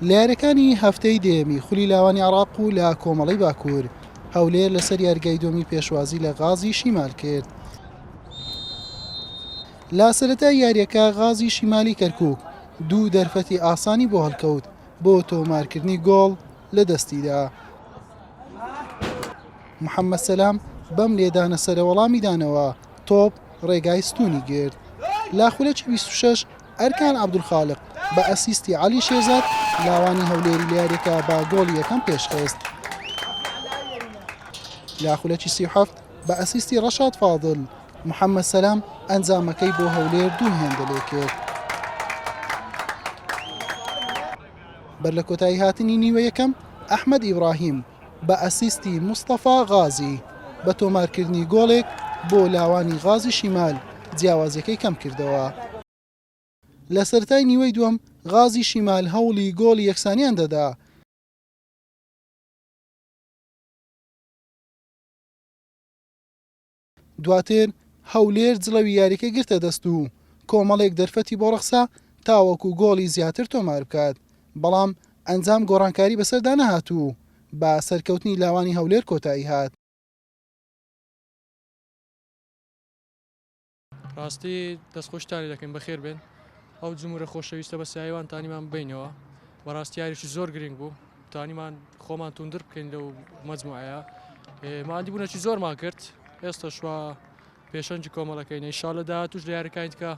لە یاریەکانی هەفتەی دەیەمی خولی لاوانی عێراق و لە کۆمەڵەی باکوور، هەولێر لەسەر یاریگای دۆمی پێشوازی لە غازی شیمال کرد. لە سەرەتای یاریەکە غازی شیمالی کەرکوک دوو دەرفەتی ئاسانی بۆ هەڵکەوت بۆ تۆمارکردنی گۆڵ لە دەستیدا. محەممەد سەلام بەم لێدانە سەرە وەڵامی دانەوە، تۆپ ڕێگای ستوونی گرت. لە خولەکی 26 ئەرکان عەبدولخالق بە ئەسیستی عەلی شێرزاد لاوانی هەولێری لە یاریەکە بە گۆڵی یەکەم پێشخست. لە خولەکی 37 بە ئەسیستی ڕەشاد فادل، محەممەد سەلام ئەنجامەکەی بۆ هەولێر دوو هێندە لێکرد. بەر لە کۆتایی هاتنی نیوە یەکەم، ئەحمەد ئیبراهیم بە ئەسیستی مستەفا غازی بە تۆمارکردنی گۆڵێک بۆ لاوانی غازی شیمال جیاوازیەکەی کەمکردەوە. لە سەرەتای نیوەی دووەم غازی شیمال هەوڵی گۆڵی یەکسانیان دەدا، دواتر هەولێر جڵەوی یارییەکەی گرتە دەست و کۆمەڵێک دەرفەتی بۆ ڕەخسا تاوەکو گۆڵی زیاتر تۆماربکات، بەڵام ئەنجام گۆڕانکاری بەسەردا نەهات و بە سەرکەوتنی لاوانی هەولێر کۆتاییهات. ڕاستی دەستخۆشتانی دەکەین بەخێر بێن ئەو جمهورە خۆشەویستە بە سایوان تانیمان بینەوە بەڕاستی یاریی زۆر گرنگ بوو تانیمان خۆمان توندر بکەین لەو مەجموعەیە مادی بوونەکی زۆرمان کرد ئێستا شوە پێشەنگی کۆمەڵەکەی ئینشاڵڵا داهاتوش لە یاریەکانی دیکە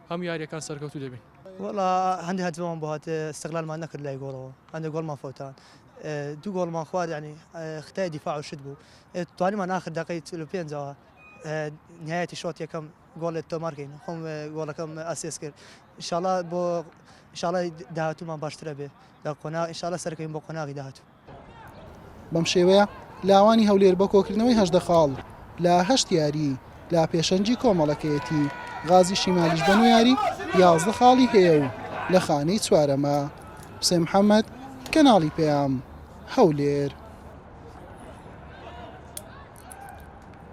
هەموو یاریەکان سەرکەوتوو دەبین. وەڵا هەندێ هەجمەمان بۆ هات استغلالمان نەکرد لای گۆڵەوە هەندێ گۆڵمان فەوتان دوو گۆڵمان خوارد یعنی خطای دیفاع و شت بوو توانیمان ئاخر دقەی 45ەوە نهایەتی شۆت یەکەم گۆڵێت تۆمار کەین خۆم گۆڵەکەم ئاسێس کرد ئینشاڵا بۆ ئینشاڵا داهاتوومان باشترە بێ لە قۆناغ ئینشاڵا سەرکەوین بۆ قۆناغی داهاتوو. بەم شێوەیە لاوانی هەولێر بە کۆکردنەوەی 18 خاڵ لە هەشت یاری لە پێشەنگی کۆمەڵەکەیەتی، غازی شیمالیش بە نۆ یاری 11 خاڵی هەیە و لە خانەی چوارەمە. حوسێن محەمەد، کەناڵی پەیام، هەولێر.